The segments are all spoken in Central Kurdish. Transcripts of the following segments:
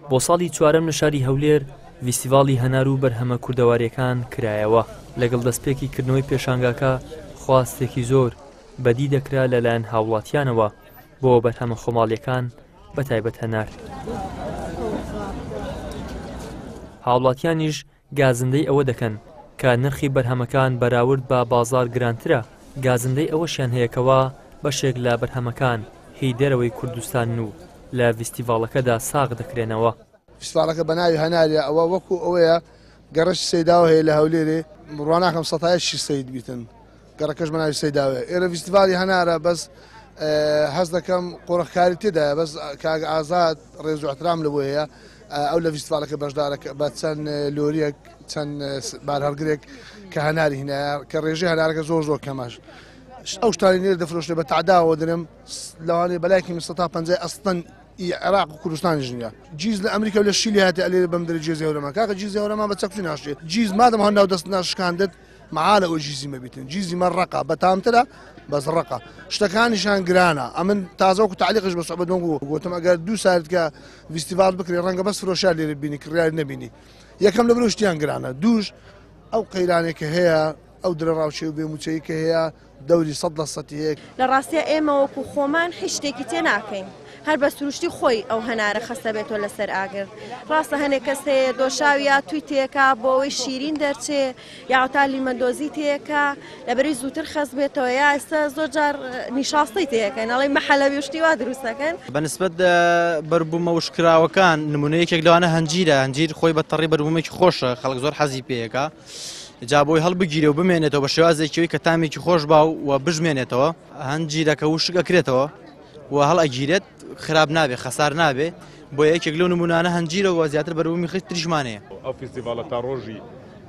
بۆ ساڵی چوارەم لە شاری هەولێر ڤیستیڤاڵی هەنار و بەرهەمە کوردەوارییەکان کرایەوە، لەگەڵ دەستپێکی کردنەوەی پێشانگاکە خواستێکی زۆر بەدی دەکرا لەلایەن هاوڵاتیانەوە بۆ بەرهەمە خۆماڵییەکان بەتایبەت هەنار. هاوڵاتیانیش گازندەی ئەوە دەکەن کە نرخی بەرهەمەکان بەراورد بە بازاڕ گرانترە، گازندەی ئەوەشیان هەیە کەوا بەشێک لە بەرهەمەکان هی دەرەوەی کوردستانن و لە ڤیستیڤاڵەکەدا ساغ دەکرێنەوە. فیستیڤاڵەکە بە ناوی هەناریە، ئەوە وەکو ئەوەیە گەڕەکی سەیداوە هەیە لە هەولێرێ، بڕوا ناکەم سەتایەکی سەید بیتن. گەڕەکەش بە ناوی سەیداوێ ئێرە ڤیستیڤالی هەنارە بەس هەست دەکەم قۆرخکاری تێدایە بەس کاک ئازاد ڕێز و احترام لە بۆ هەیە ئەو لە ڤیستیڤالەکە بەشدارە بە چەند لۆریەک چەند بارهەڵگرێک کە هەناری هینایە کە ڕێژەی هەنارەکە زۆر زۆر کەمەش ئەو شتانی نێر دەفرۆشێ بە تعداوە دەرم لەوانەیە بەلایکی من 150 ئەستن ئی عێراق و کوردستانیش نییە جیز لە ئەمریکا و لە شیلی هاتێ ئەلێرە بەم دەرە جێزی هەورەمان کاکە جیزی هەورەمان بە چەکوچی ناشێ جیز مادەم هەناو دەست ناشکاندت مەعالە ئەو جیزی مە بیتن جیزی مە ڕەقە بەتامترە بەس ڕەقە شتەکانیشان گرانە ئەمن تازە وەکو تعلیقش بە سوعبەت دۆنگ گوتم ئەگەر دوو سارت کە ڤیستیڤال بکرێ ڕەنگە بەس فرۆشیار لێرە بینی کڕیار نەبینی یەکەم لە برۆ شتیان گرانە دووش ئەو قەیرانێک کە هەیە ئەو درەڕاوچێ و بێموچەی کە هەیە دەوری سەد لە سەتی هەیە. لە ڕاستیا ئێمە وەکو خۆمان هیچ شتێکی تێ ناکەین هەر بە سروشتی خۆی ئەو هەنارە خەستە بێتەوە لەسەر ئاگر ڕاستە هەنێک کەس هەیە دۆشاو یا توی تێکا بۆ ئەوەی شیرین دەرچێ یا تا لیمەندۆزی تێکا لەبەری زووتر خەست بێتەوە یا ئێستا زۆر جار نیشاستەی تێکەن ئەڵێ مەحەلەوی و شتی وا دروست دەکەن. بە نسبەت بەربوومە وشککراوەکان نمونە یەکێک لەوانە هەنجیرە هەنجیر خۆی بە تەڕی بەربوومێکی خۆشە خەڵک زۆر حەزی پێیەکە جا بۆی هەڵبگیرێ و بمێنێتەوە بە شێوازێکیەوەی کە تامێکی خۆش با و بژمێنێتەوە هەنجیرەکە وشک ئەکرێتەوە و هەڵ ئەگیرێت خراپ نابێ خەسار نابێ بۆ یەکێک لەو نمونانە هەنجیرە و زیاتر بەروبوومی خشت تریشمان هەیە. ئەو فیستیڤاڵە تا ڕۆژی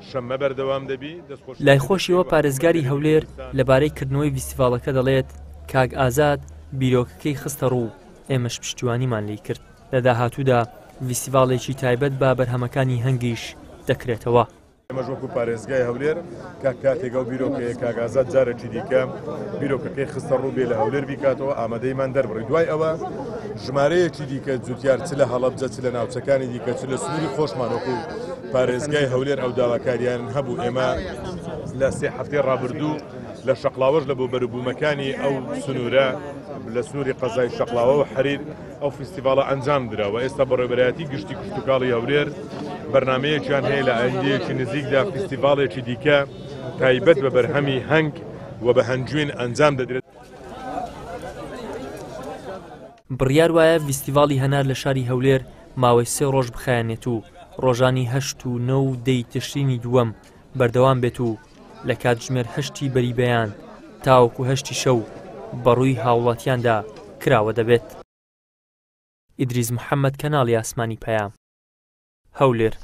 شەممە بەردەوام دەبی. دەستخۆشی لای خۆشیەوە پارێزگاری هەولێر لەبارەی کردنەوەی ڤیستیڤاڵەکە دەڵێت، کاک ئازاد بیرۆکەکەی خستە ڕوو، ئێمەش پشتیوانیمان لێی کرد. لە داهاتوودا ڤیستیڤاڵێکی تایبەت بە بەرهەمەکانی هەنگیش دەکرێتەوە. ئێمەش وەکو پارێزگای هەولێر کە کاتێک ئەو بیرۆکەیە کاک ئازاد جارێکی دیکە بیرۆکەکەی خستە ڕوو بێ لە هەولێر بیکاتەوە ئامادەیمان دەربڕی دوای ئەوە ژمارەیەکی دیکە جوتیار چ لە هەڵەبجە چ لە ناوچەکانی دیکە چ لە سنووری خۆشمان وەکو پارێزگای هەولێر ئەو داواکاریان هەبوو ئێمە لە سێ هەفتەی ڕابردوو لە شەقڵاوەش لە بۆ بەروبوومەکانی ئەو سنوورە لە سنووری قەزای شەقڵاوە و حەریر ئەو فیستیڤاڵە ئەنجام درا و ئێستا بەڕێوەبەرایەتی گشتی کشتوکاڵی هەولێر بەرنامەیەکیان هەیە لە ئایندەیەکی نزیکدا فیستیڤاڵێکی دیکە تایبەت بە بەرهەمی هەنگ و بە هەنجوین ئەنجام دەدرێت. بڕیار وایە ڤیستیڤاڵی هەنار لە شاری هەولێر ماوەی سێ ڕۆژ بخایەنێت و ڕۆژانی هەشت و نۆ و دەی تشرینی دووەم بەردەوام بێت و لە کاتژمێر هەشتی بەری بەیان تاوەکو هەشتی شەو بەڕووی هاوڵاتیاندا کراوە دەبێت. ئیدریس محەمەد کەناڵی ئاسمانی پەیام، هەولێر.